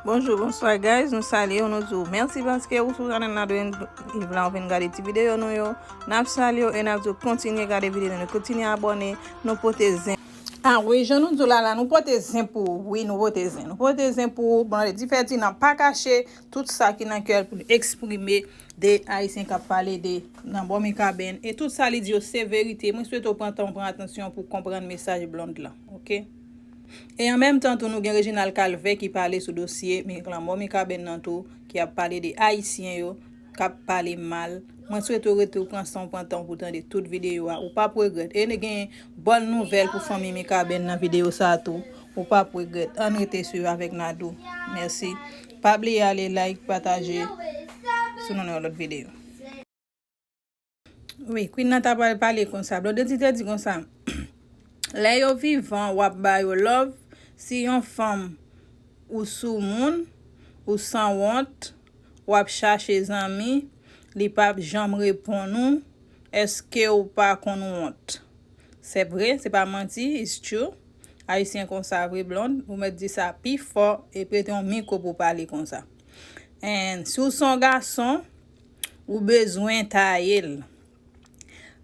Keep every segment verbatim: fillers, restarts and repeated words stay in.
Bonjou, bonswa guys, nou salye w, nou di w mèsi paske ou sou chanèl Nadou and Yves la, ou vin gade ti videyo nou yo. N ap salye w e n ap di w kontinye gade videyo nou, kontinye abòne, nou pote zen. Ah wi, jan nou di w la la, nou pote zen pou ou, wi, nou pote zen. Nou pote zen pou ou, Blondedy Ferdinand pa kache tout sa ki nan kè l pou l eksprime de Ayisyen k ap pale de nan bò Mikaben. E tout sa li di yo se verite. Mwen swete w pran tan w pran atansyon pou w konprann mesaj Blonde lan, oke? E an menm tan tou, nou gen Reginald Calvert ki pale sou dosye mi-, lanmò Mikaben nan tou, ki ap pale de Ayisyen yo, k ap pale mal. Mwen swete w rete w pran san w pran tan w pou tande tout videyo a. Ou p ap regrèt. E nou gen bòn nouvèl pou fanmi Mikaben nan videyo sa a tou. Ou p ap regrèt. Ann rete swiv avèk Nadou. Mèsi. Pa bliye ale like, pataje. Sou nou nan yon lòt videyo. Wi, Queen nan ta pral pale konsa. Blondedy te di konsa, lè yo vivan, w ap ba yo love. Si yon fanm ou sou moun, ou sanwont, w ap chache zanmi, li p ap janm reponn ou, èske w pa konn wont? Se vre, se pa manti, it's true. Ayisyen konsa vre, Blonde, ou mèt di sa pi fò e prete yon mikwo pou w pale konsa. And si w se yon gason, ou bezwen taye l.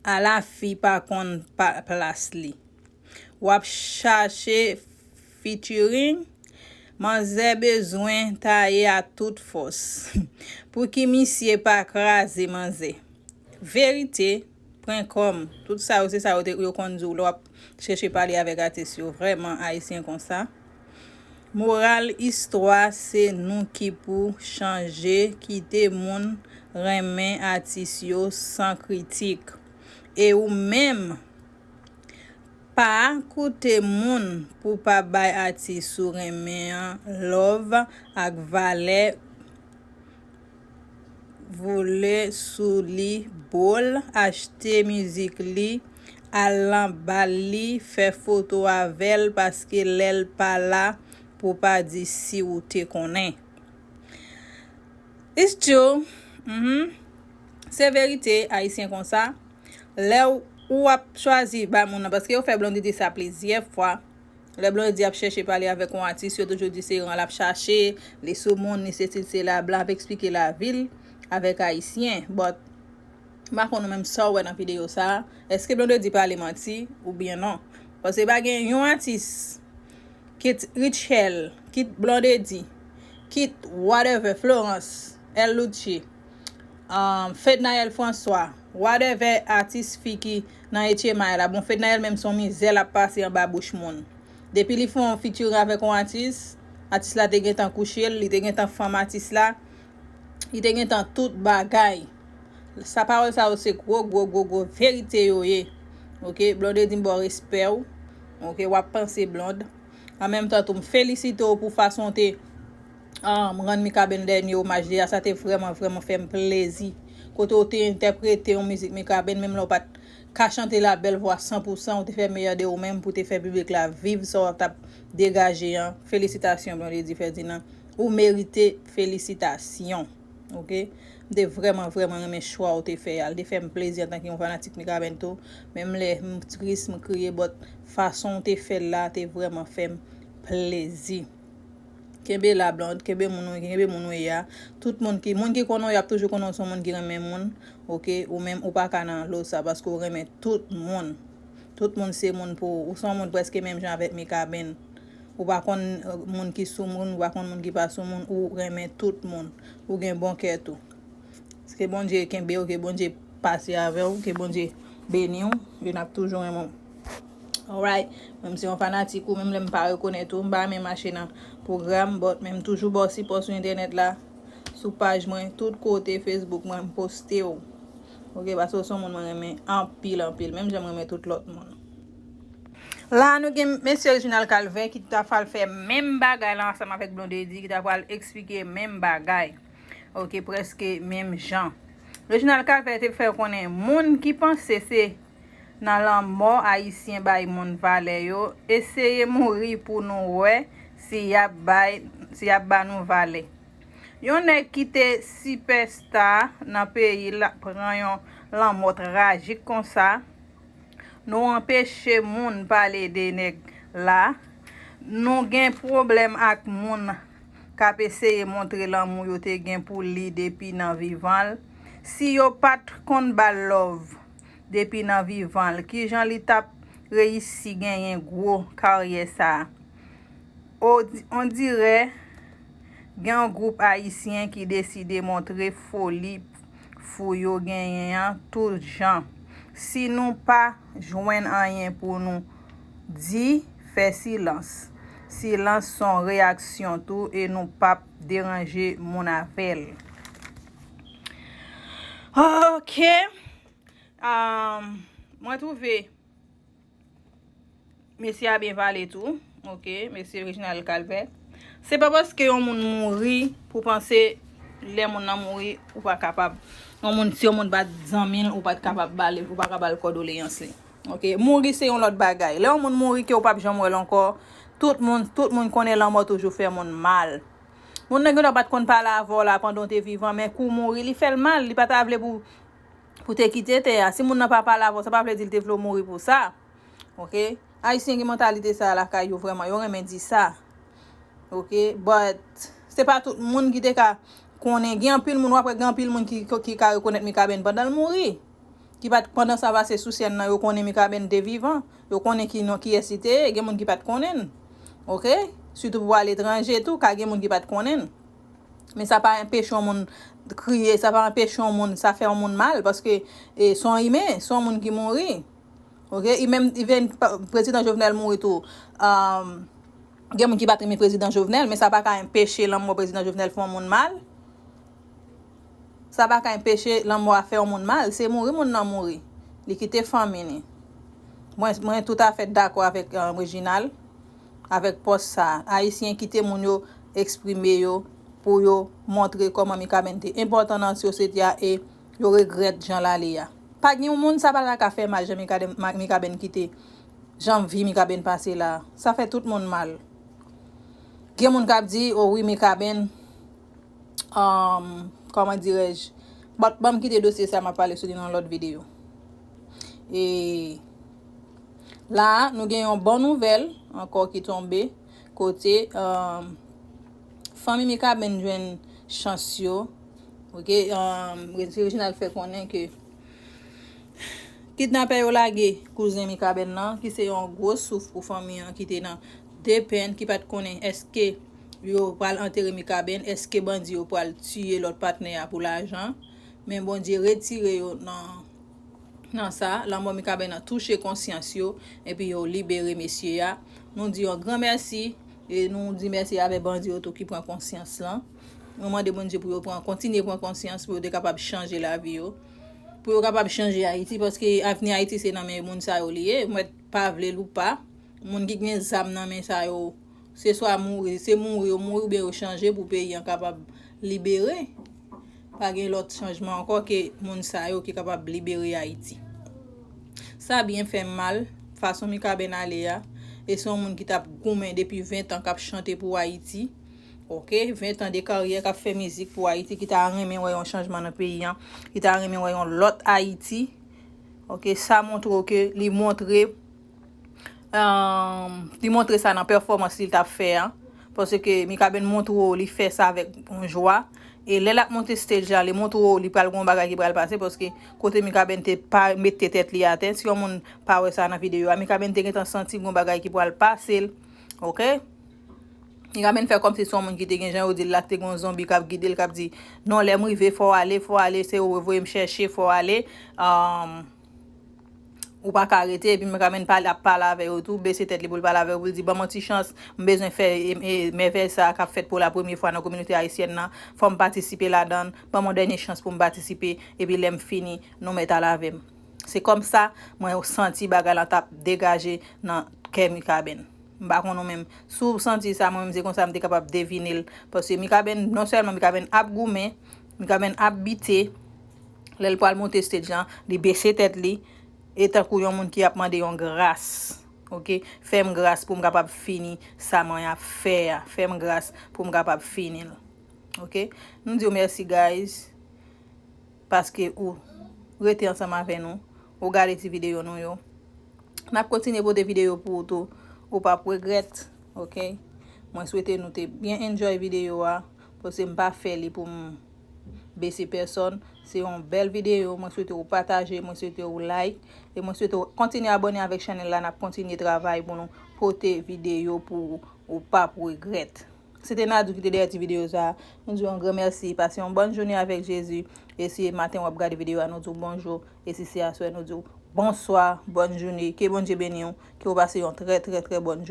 Ala fi pa konn pa, plas li. W ap chache featuring, manzè bezwen taye a tout fòs. Pouki misye pa kraze manzè? Verite, pwen kòm. Tout sa yo, se sa yo te, yo konn di w lè w ap chèche pale avèk atis yo. Vrèman, Ayisyen konsa. Moral istwa, se nou ki pou chanje, kite moun renmen atis yo san kritik. E ou menm, pa koute moun pou pa bay atis ou renmen an love ak valè, voule sou li, bol, achte mizik li, al nan bal li, fè foto avè l, paske lè l pa la, pou pa di si ou te konnen. It's true. Mhm. Se verite, Ayisyen konsa. Lè w, ou ap chwazi bay moun nan, paske yo fè Blondedy sa plizyè fwa. Lè Blondedy ap chèche pale avèk yon atis, yo toujou di se ran l ap chache, li sou moun, li sesi, li sela, blan ap eksplike lavi l avèk Ayisyen. But, m pa konn ou menm sa w wè nan videyo sa a. Èske Blondedy pale manti oubyen non? Paske pa gen yon atis, kit Rutshelle, kit Blondedy, kit whatever, Florence, L Lucci, um, Fednaelle François, whatever atis fi ki nan H M I la. Bon, Fednaelle menm se yon mizè l ap pase anba bouch moun. Depi li fè yon featuring avèk yon atis, atis la te gentan kouche l, li te gentan fanm atis la, li te gentan tout bagay. Sa pawòl sa yo se gwo, gwo, gwo, gwo verite yo ye. Oke, Blondedy m ba w respè w. Oke, w ap panse Blonde. An menm tan tou, m felisite w pou fason w te, um, rann Mikaben dènye omaj li a. Sa te vrèman, vrèman fè m plezi. Kote w te entèprete yon mizik Mikaben, menm lè w pa t ka chante l a bèl vwa san pou san, ou te fè meyè de ou menm pou te fè piblik la viv sa w t ap degaje an. Felisitasyon, Blondedy Ferdinand. Ou merite felisitasyon. Oke? M te vrèman, vrèman renmen chwa ou te fè a. Li te fè m plezi antanke yon fanatik Mikaben tou. Menm lè m tris, m kriye, but fason ou te fè l la te vrèman fè m plezi. Kenbe la, Blonde, kenbe moun ou, kenbe moun ou ye a. Tout moun ki, moun ki konnen w, y ap toujou konnen w se yon moun ki renmen moun. Oke, ou menm, ou pa ka nan lo sa, paske w renmen tout moun. Tout moun se moun pou ou. Ou se yon moun prèske menm jan avèk Mikaben. Ou pa konn, euh, moun ki sou moun, ou pa konn moun ki pa sou moun, ou renmen tout moun. Ou gen bon kè tou. Ke Bondye kenbe w, ke Bondye pase avè w, ke Bondye beni w, e n ap toujou renmen w. Alright, menm si yon fanatik ou, menm lè m pa rekonèt ou, m pa renmen mache nan pwogram, but men m toujou ba w sipò sou entènèt la, sou paj mwen, tout kote Facebook mwen, m poste w. Oke, paske w se yon moun mwen renmen anpil, anpil, menm jan m renmen tout lòt moun. La, nou gen mesye Reginald Calvert ki ta pral fè menm bagay la ansanm avèk Blondedy, ki ta pral eksplike menm bagay. Oke, prèske menm jan. Reginald Calvert te fè konnen moun ki panse se nan lanmò Ayisyen bay moun valè yo, eseye mouri pou nou wè si y ap bay, si y ap ba nou valè. Yon nèg ki te sipèsta nan peyi l pran yon lanmò trajik konsa. Nou anpeche moun pale de nèg la. Nou gen pwoblèm ak moun k ap eseye montre lanmou yo te gen pou li depi nan vivan l, si yo pa t konn ba l love depi nan vivan l, kijan li t ap reyisi genyen gwo karyè sa a? O, ondirè gen yon gwoup Ayisyen ki deside montre foli fou yo genyen an tout jan. Si nou pa jwenn anyen pou nou di, fè silans. Silans s on reyaksyon tou e nou p ap deranje moun avè l. Ok. Um, mwen twouve mesye a byen pale tou. Ok, mesye Reginald Calvert. Se pa paske yon moun mouri pou panse lè moun nan mouri ou pa kapab. Yon moun, si yon moun pa t zanmi l, ou pa t kapab ba l, ou pa ka ba l kondoleyans li. Ok, mouri se yon lòt bagay. Lè yon moun mouri ke ou p ap janm wè l ankò, tout moun, tout moun konnen lanmò toujou fè moun mal. Moun nan gen dwa pa t konn pale avè w la pandan w te vivan, men kou w mouri, li fè l mal, li pa ta vle pou, pou te kite tè a. Si moun nan pa pale avè w, sa pa vle di l te vle w mouri pou sa. Ok? Ayisyen gen mantalite sa a lakay yo vrèman, yo renmen di sa. Ok? But, se pa tout moun ki te ka konnen. Gen anpil moun, w ap wè gen anpil moun ki, ki ka rekonèt Mikaben pandan l mouri. Ki pa t, pandan sa pase sou sèn nan, yo konnen Mikaben te vivan. Yo konnen ki non, kiyès li te ye. Gen moun ki pa t konnen l. Ok? Sitou pou aletranje tou, ka gen moun ki pa t konnen l. Men sa pa anpeche yon moun kriye, sa pa anpeche yon moun, sa fè yon moun mal, paske, e, s on imen, s on moun ki mouri. Ok? E menm, even pa, prezidan Jovenel mouri tou. Um, gen moun ki pa t renmen prezidan Jovenel, men sa pa ka anpeche lanmò prezidan Jovenel fè yon moun mal. Sa pa ka anpeche lanmò a fè yon moun mal. Se mouri moun nan mouri. Li kite fanmi li. Mwen, mwen toutafè dakò avèk, uh, Reginald, avèk pòs sa a. Ayisyen kite moun yo eksprime yo pou yo montre kòman Mikaben te enpòtan nan sosyete a e yo regrèt jan l ale a. Pa gen yon moun sa pa ta ka fè mal jan Mikaben, Mikaben kite, jan vi Mikaben pase la. Sa fè tout moun mal. Gen moun k ap di, o wi, Mikaben, um, kòman dirèj, ban, ban m kite dosye sa, m ap pale sou li nan lòt videyo. E la, nou gen yon bon nouvèl ankò ki tonbe, kote, um, fanmi Mikaben jwenn chans yo. Ok, um, Reginald fè konnen ke kidnapè yo lage kouzen Mikaben nan, ki se yon gwo souf pou fanmi an ki te nan de pèn, ki pa t konnen èske yo pral antere Mikaben, èske bandi yo pral tiye lòt patnè a pou lajan. Men Bondye retire yo nan, nan sa. Lanmò Mikaben nan touche konsyans yo, epi yo libere mesye a. Nou di yon gran mèsi, e nou di mèsi avèk bandi yo tou ki pran konsyans lan. Nou mande Bondye pou yo pran, kontinye pran konsyans, pou yo te kapab chanje lavi yo. Pou yo kapab chanje Ayiti, paske avni Ayiti se nan men moun sa yo li ye. Mwen pa vle l ou pa, moun ki gen zam nan men sa yo, se swa mouri, se mouri yo mouri oubyen yo chanje pou peyi an kapab libere. Pa gen lòt chanjman ankò ke moun sa yo ki kapab libere Ayiti. Sa byen fè m mal, fason Mikaben ale a. E se yon moun ki t ap goumen depi ven tan k ap chante pou Ayiti. Ok, ven tan de karyè k ap fè mizik pou Ayiti, ki ta renmen wè yon chanjman nan peyi an, ki ta renmen wè yon lòt Ayiti. Ok, sa montre w ke li montre, um, li montre sa nan pèfòmans li t ap fè an. Paske Mikaben montre w li fè sa avèk yon jwa. E lè l ap monte stage la, li montre w li pral gon bagay ki pral pase. Paske kote Mikaben te pa mete tèt li atè, si yon moun pa wè sa nan videyo a, Mikaben te gentan santi gon bagay ki pral pase l. Ok? Mikaben fè kòmsi se yon moun ki te gen jan yo di l la, te gen yon zonbi k ap gide l, k ap di, non, lè m rive, fò w ale, fò w ale, se ou yo voye m chèche, fò w ale. Um, ou pa ka rete, epi Mikaben pale, ap pale avè yo tou, bese tèt li pou l pale avè yo, pou l di, ban m yon ti chans, m bezwen fè, e, e, mèvèy sa a k ap fèt pou la premye fwa nan kominote ayisyèn nan, fò m patisipe ladan l, ban m yon dènye chans pou m patisipe, epi lè m fini, nou mèt al avè m. Se kòmsa, mwen santi bagay lan t ap degaje nan kè Mikaben. M pa konn ou menm. Si w santi sa, mwen menm se konsa m te kapab devine l. Paske Mikaben, non sèlman Mikaben ap goumen, Mikaben ap bite, lè l pral monte stage lan, li bese tèt li, e tankou yon moun ki ap mande yon gras. Ok? Fè m gras pou m kapab fini sa mwen ap fè a. Fè m gras pou m kapab fini l. Ok? Nou di w mèsi, guys, paske ou rete ansanm avè nou, ou gade ti videyo nou yo. N ap kontinye pote videyo pou ou tou. Ou p ap regrèt, ok? Mwen swete nou te byen enjoy videyo a, paske m pa fè li pou m bese pèsòn. Se yon bèl videyo, mwen swete w pataje, mwen swete w like, e mwen swete w kontinye abòne avèk chanèl la, n ap kontinye travay pou nou pote videyo pou ou, ou p ap regrèt. Se te Nadou ki te dèyè ti videyo sa. Nou di yon gran mèsi, pase yon bòn jounen avèk Jezi. E si e maten w ap gade videyo a, nou di w bonjou. E si se aswè, nou di w bonswa, bòn jounen. Ke Bondye beni w, ke w pase yon trè, trè, trè bòn jounen.